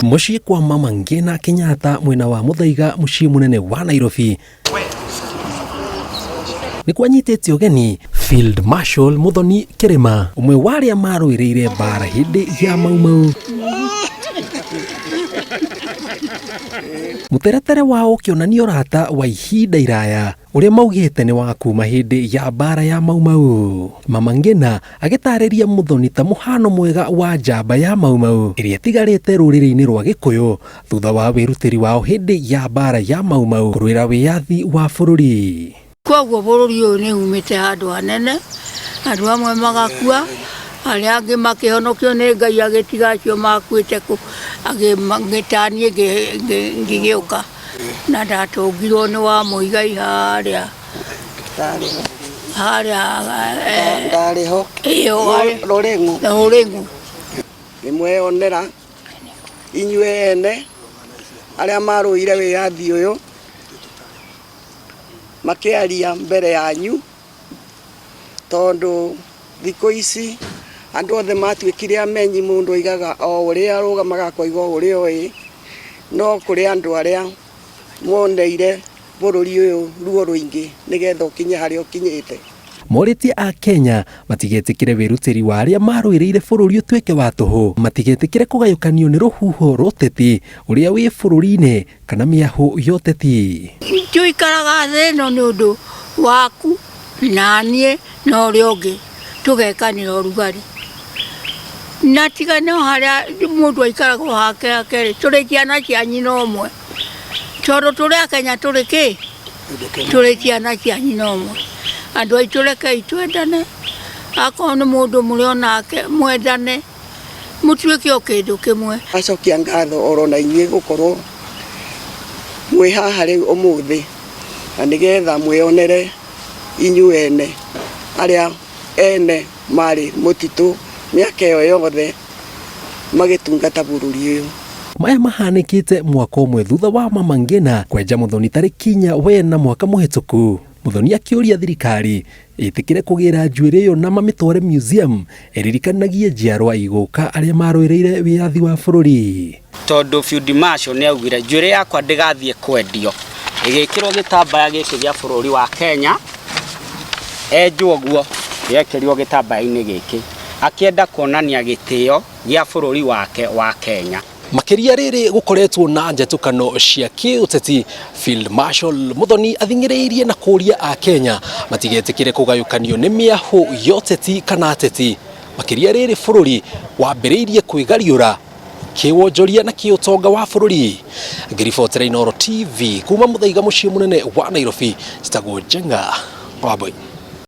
Mũciĩ kwa Mama Ngina Kenyatta mwena wa Muthaiga mũciĩ mũnene wa Nairobi nĩ kwanyitĩte ũgeni Field Marshal Muthoni Kĩrĩma, ũmwe wa arĩa marũĩrĩire mbara hĩndĩ ya Mau Mau. Mũteretere wao ũkĩonania ũrata wa ihinda iraya ũrĩa maugĩte nĩ wa kuma hĩndĩ ya mbara ya Mau Mau. Mama Ngina agĩtarĩria Muthoni ta mũhano mwega wa njamba ya Mau Mau ĩrĩa ĩtigarĩte rũrĩrĩ-inĩ rwa Gĩkũyũ thutha wa wĩrutĩri wao hĩndĩ ya mbara ya Mau Mau kũrũĩra wĩyathi wa bũrũri. Kwoguo bũrũri ũyũ nĩ umĩte handũ hanene, andũ amwe magakua, arĩa angĩ makĩhonokio nĩ Ngai agĩtiga acio makuĩte kũ, agĩtaniĩ ngĩgĩũka na ndatũngirwo nĩ wa Mũigai harĩa harĩa Ndarĩ ho Rũrĩng'u. Rũrĩng'u. Nĩ mweyonera inyuĩ ene arĩa marũire wĩyathi ũyũ makĩaria mbere yanyu, tondũ thikũ ici andũ othe matuĩkire amenyi, mũndũ oigaga o ũrĩa arũgamaga akoiga o ũrĩa oĩ, no kũrĩ andũ arĩa moneire bũrũri ũyũ ruo rũingĩ nĩgetha ũkinye harĩa ũkinyĩte. Morĩtie a Kenya matigetĩkĩre wĩrutĩri wa arĩa marũĩrĩire bũrũri ũtuĩke wa tũhũ, matigetĩkĩre kũgayũkanio nĩ rũhuho rwa ũteti ũrĩa wĩ bũrũri-inĩ kana mĩahũ ya ũteti. Tũikaraga thĩ ĩno nĩ ũndũ waku na niĩ na ũrĩa ũngĩ tũgekanĩra ũrugarĩ. Na tiga no harĩa mũndũ aikaraga o hake hake rĩ, tũrĩ ciana cia nyina ũmwe. Tondũ tũrĩ Akenya tũrĩ kĩ? Tũrĩ ciana cia nyina ũmwe. Andũ aitũ rekei twendane, akorwo nĩ mũndũ mũrĩ o nake mwendane, mũtuĩke o kĩndũ kĩmwe. Ngacokia ngatho oro na inyuĩ gũkorwo mwĩ haha rĩu ũmũthĩ na nĩgetha mwĩyonere inyuĩ ene arĩa ene marĩ mũtitũ mĩaka ĩyo yothe magĩtungata bũrũri ũyũ. Maya mahanĩkĩte mwaka ũmwe thutha wa Mama Ngina kwenja Muthoni tarĩki inya wena mwaka mũhĩtũku. Muthoni akĩũria thirikari ĩtĩkĩre kũgĩra njuĩrĩ ĩyo na mamĩtware museum ĩririkanagie njiarwa igũka arĩa marũĩrĩire wĩyathi wa bũrũri. Tondũ Field Marshal nĩ augire njuĩrĩ yakwa ndĩgathiĩ kwendio, ĩgĩkĩrwo gĩtambaya gĩkĩ gĩa bũrũri wa Kenya, enjwo ũguo yekĩrirwo gĩtambaya-inĩ gĩkĩ, akĩenda kuonania gĩtĩo gĩa bũrũri wake wa Kenya. Makĩria rĩrĩ gũkoretwo na njatũkano cia kĩũteti, Field Marshal Muthoni athing'ĩrĩirie na kũria Akenya matigetĩkĩre kũgayũkanio nĩ mĩahũ ya ũteti kana ateti, makĩria rĩrĩ bũrũri wambĩrĩirie kwĩgariũra kĩwonjoria na kĩũtonga wa bũrũri. Ngĩribotera Inooro TV kuma Muthaiga mũciĩ mũnene wa Nairobi, njĩtagwo Njenga Wambui.